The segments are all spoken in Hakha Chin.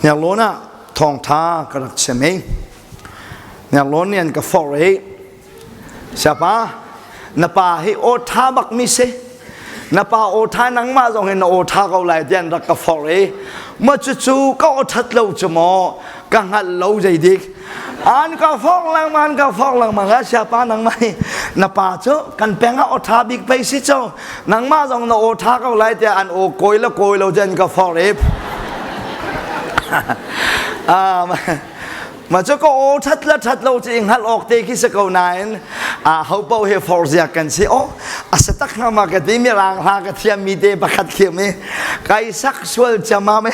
Hniarlawn ah thawngtha ka rak chim i Hniarlawn nih an ka forh i siapa na pa hi aw ṭha bak mi si na pa aw ṭha nangmah zong hin na aw ṭha ko lai tiah an rak ka forh i ma cucu ka aw ṭhat lo cu maw ka hngalh lo zeidik an ka forh lengmang an ka forh lengmang a siapa nangmah hi na pa cu kan peng ah aw ṭha bik pei si cu nangmah zong na aw ṭha ko lai tiah an aw kawi le kawi lo cu an ka forh i ma cu ka aw ṭhat le ṭhat lo cu i hngalh awk te khi si ko nain a ho paoh hi forh kan si o a si tak hnga ma ka ti mirang hla ka thiam mi te pakhat khi mi kai sak sual chama me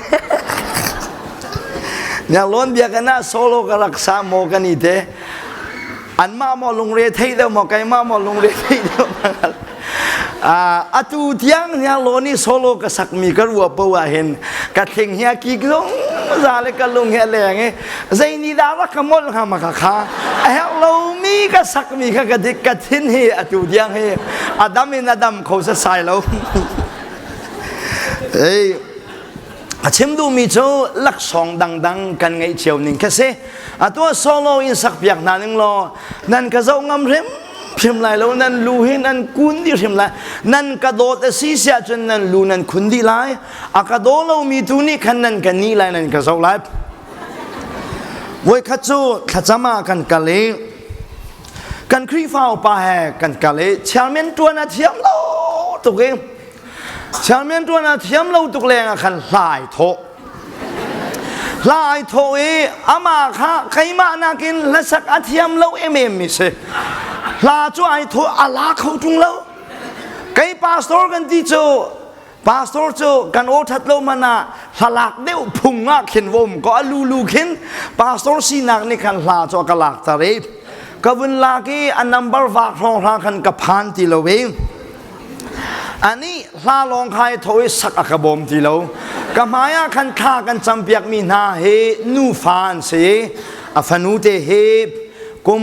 Nyaklawn biakinn ah solo ka rak sa maw kan i te anmah maw lungre thei deuh maw keimah maw lungre thei deuh atu tiang Nyaklawn i solo ka sakmi ka ruah po ah hin ka thling hi a kik zung za le ka lung hi a leng i zei ni dah rak ka molh hnga ma ka kha a herh lomi ka sakmi kha ka dik ka thin hi atu tiang hi a dam in a dam kho sasai lo ei A chim duhmi cu laksawng dangdang kan ngeih cio ning kha si. Atu ah solo in sakpiak hna ning law nan ka zoh ngam hrim hrim lai lo nan lu hi nan kun dih hrim lai nan ka dawt a si siah cun nan lu nan khun dih lai a ka daw lomi tu nih khan nan ka nih lai nan ka zoh lai voikhat cu thlacam ah kan kal i kan Khrihfa upa he kan kal i chairman tuan a thiam lo tuk i Chairman tuan a thiam lo tuk leng ah khan hla ai thawh. Hla ai thawh i amah kha keimah nakin hlasak a thiam lo emem mi si. Hla cu ai thawh a la kho ṭung lo. Kei pastor kan ti cu pastor cu kan aw ṭhat lo man ah hlalak deuh phung ah khin vom ko a lulu khin pastor sinak nih khan hla cu a ka lak tar i ka vun lak i a number vak hrawng hra khan ka phan ti lo i Anih hla lawng kha i tho i sak a ka bawm ti lo. Ka hmai ah khan thla kan campiakmi hna hi nufa an si. A fanu te hi kum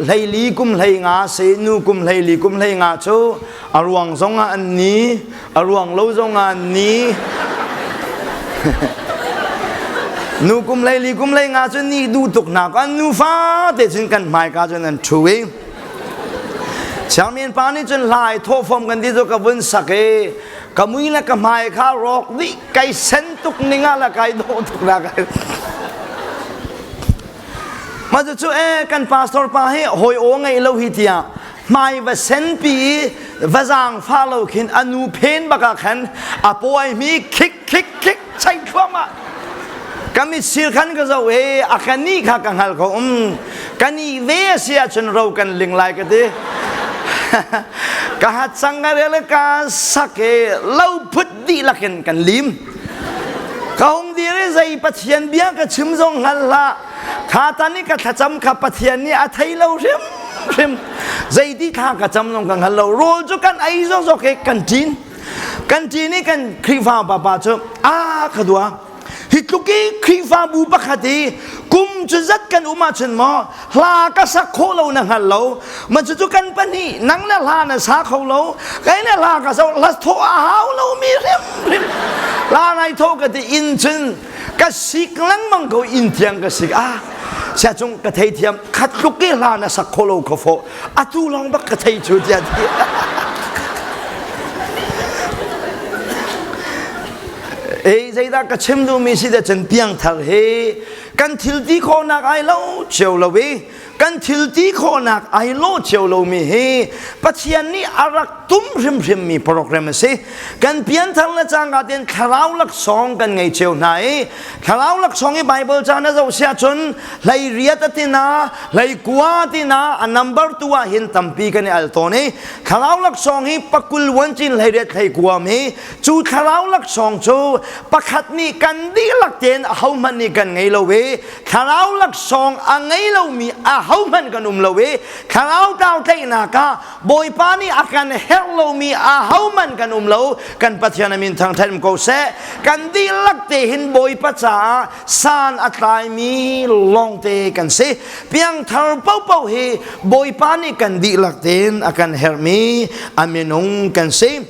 14 kum 15 si nu kum 14 kum 15 cu a ruang zong ah an ni a ruang lo zong ah an ni nu kum 14 kum 15 cu ni duh tuk hna ko an nufa te cun kan hmaika cun an ṭhu i Siangmin pa nih cun hlai thawhfom kan ti cu ka vun sak i ka mui le ka hmai kha rawk dih kai sen tuk ning ah le kai dawh tuk na kai ma cu cu e kan pastor pa hi hawi aw ngei lo hi tiah hmai va sen pi i va zaang fa lo khin a nu phen bak ah khan a pawi mi khik khik khik chai thluahmah ka mitsir khan ka zoh i a ka nih kha ka hngal ko um ka nih ve a si ahcun ro kan ling lai ka ti ka hat cang ka rel ka sak i lo phut dihlak in kan lim ka hung dir i zei pathian bia ka chim zong hngal hlah kha tan i ka thlacam kha pathian nih a thei lo hrim hrim zeiti thla ka cam zong ka hngal lo rawl cu kan ei zokzok i kan ṭin Kan ṭin i kan Khrihfa papa cu a ka dua. Hi tluk i Khrihfabu pakhat i kum cu zat kan um ahcun maw hla ka sak khawh lo na hngal lo. Ma cucu kan pahnih nang le hla na sa kho lo kai le hla ka so hla thawh a hau lo mi hrimhrim. Hla nai thawh ka ti inn cun ka sik lengmang ko inn thiang ka sik ah sia cung ka thei thiam khat tluk i hla na sak kho lo kho fawh atu lawng bak ka thei cu tiah ti ei zeidah ka chim duhmi si da cun piangthar hi kan thil ti khawhnak ai lo cio lo i kan thil ti khawhnak ai lo cio lomi hi Pathian nih a rak tum hrimhrim mi program a si kan pianthar le cangka tein thlarau laksawng kan ngei cio hna i thlarau laksawng i Bible ca na zoh siah cun hlei riat a tina hlei kua tina a number tu ah hin tampi kan i al tawn i thlarau laksawng hi pakul wan cin hlei riat hlei kua mi cu thlarau laksawng cu pakhat nih kan dihlak tein ahohmanh nih kan ngei lo i thlarau laksawng a ngei lomi ahohmanh kan um lo i thlarau tlau tlaihnak ah Bawipa nih a kan herh lomi ahohmanh kan um lo kan Pathian a min thangṭhat ko seh kan dihlak te hin Bawipa caah san a tlaimi lawngte kan si piangthar paohpaoh hi Bawipa nih kan dihlak tein a kan herhmi a minung kan si.